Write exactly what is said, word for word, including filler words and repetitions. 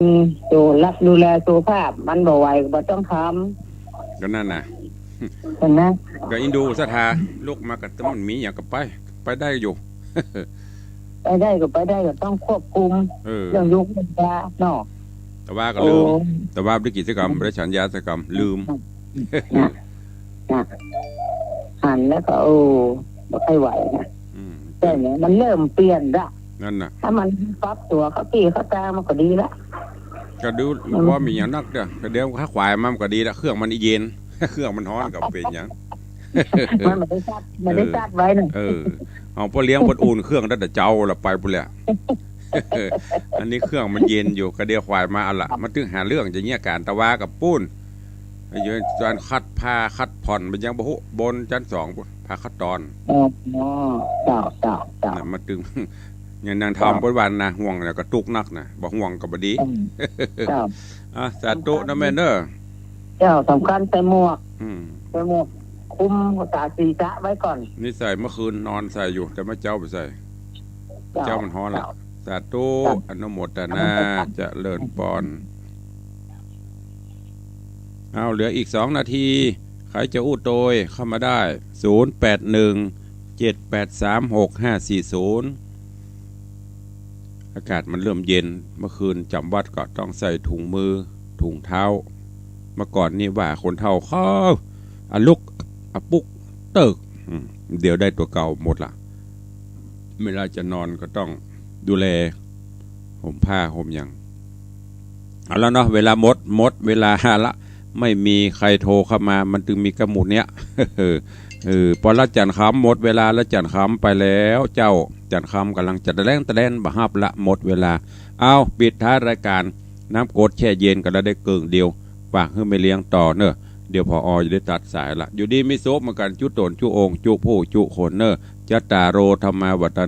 อืม ดูแล ดูแลสุขภาพมันบ่ไหวก็บ่ต้องทำ ก็นั่นน่ะ เห็นไหม ก็อินดูศรัทธา ลุกมาก็มันมีหยังก็ไป ไปได้อยู่ ไปได้ก็ไปได้ ก็ต้องควบคุม เออ เรื่องยุคเวลาเนาะ แต่ว่าก็ลืม โอ้ แต่ว่าบ่ได้กิจกรรม บ่ได้ฉันยาสักกำ ลืม น่ะ น่ะ หันแล้วก็ โอ้ บ่ค่อยไหวนะ อืม แต่เนี่ยมันเริ่มเปลี่ยนละ นั่นน่ะ ถ้ามันปรับตั๋วเข้าตี้เข้าตางมันก็ดีละ ก็ดู อืม ว่ามีหยังนักเด้อ ก็เดี๋ยวถ้าขวายมามันก็ดีละ เครื่องมันเย็น เครื่องมันฮ้อนก็บ่เป๋นหยัง มันบ่ได้จัด บ่ได้จัดไว้น่ะ เออ เออ เอาพ่อเลี้ยงเปิ้นอุ่นเครื่องตั้งแต่เจ๊าละไปปู้นแหละ อันนี้เครื่องมันเย็นอยู่ ก็เดี๋ยวขวายมาเอาละ มันตึงหาเรื่องจะเยียะก๋าน ตะวากับปู้น อยู่จานคัดผ้าคัดผ่อน มันยังบ่ฮู้ บนชั้นสองปู้น ผ้าคัดตอน อ๋อ เจ้า เจ้า เจ้า น่ะ มาตึง อย่างนางทำ เจ้า เปิ้นว่าน่าห่วงแล้วก็ตุ๊กข์นักน่ะ บ่ห่วงก็บ่ดี อืม เจ้า อ่ะ สาธุนะแม่เนอะ เจ้า สำคัญใส่หมวก อืม ใส่หมวกคลุมตาศีรษะไว้ก่อน นี่ใส่เมื่อคืนนอนใส่อยู่ แต่เมื่อเจ๊าบ่ใส่ เจ้า เจ๊ามันฮ้อนละ เจ้า สาธุ ครับ อนุโมทนา อนุโมทนา เจริญปอน เอา เหลืออีกสองนาที ใครจะอู้โตยเข้ามาได้ ศูนย์แปดหนึ่ง เจ็ดแปดสาม หกห้าสี่ศูนย์ อากาศมันเริ่มเย็น เมื่อคืนจ๋ำวัดก็ต้องใส่ถุงมือ ถุงเท้า เมื่อก่อนนี่ว่าคนเฒ่าเขาอะลุกอะปุกเติ๊ก อืม เดี๋ยวได้ตั๋วเก่าหมดละ เวลาจะนอนก็ต้องดูแล ห่มผ้าห่มหยัง เอาละเนาะ เวลาหมด หมดเวลาละ ไม่มีใครโทรเข้ามา มันจึงมีกำหนดเนี้ย เออ ปอละจันทร์คำ หมดเวลาละ จันทร์คำไปแล้ว เจ้า จันทร์คำก่ำลังจะตะแลนตะแลน บ่ฮับละ หมดเวลา เอา ปิดท้ายรายก๋าน น้ำกรดแช่เย็นก็ได้เกิ่งเดียว ฝากหื้อแม่เลี้ยงต่อเนอะ เดี๋ยว ผอ จะได้ตัดสายละ อยู่ดีมีสุขเหมือนกั๋น จุ๊ต๋นจุ๊องค์ จุ๊ผู้จุ๊คนเนอะ จัตตาโร ธัมมา วัฑฒัน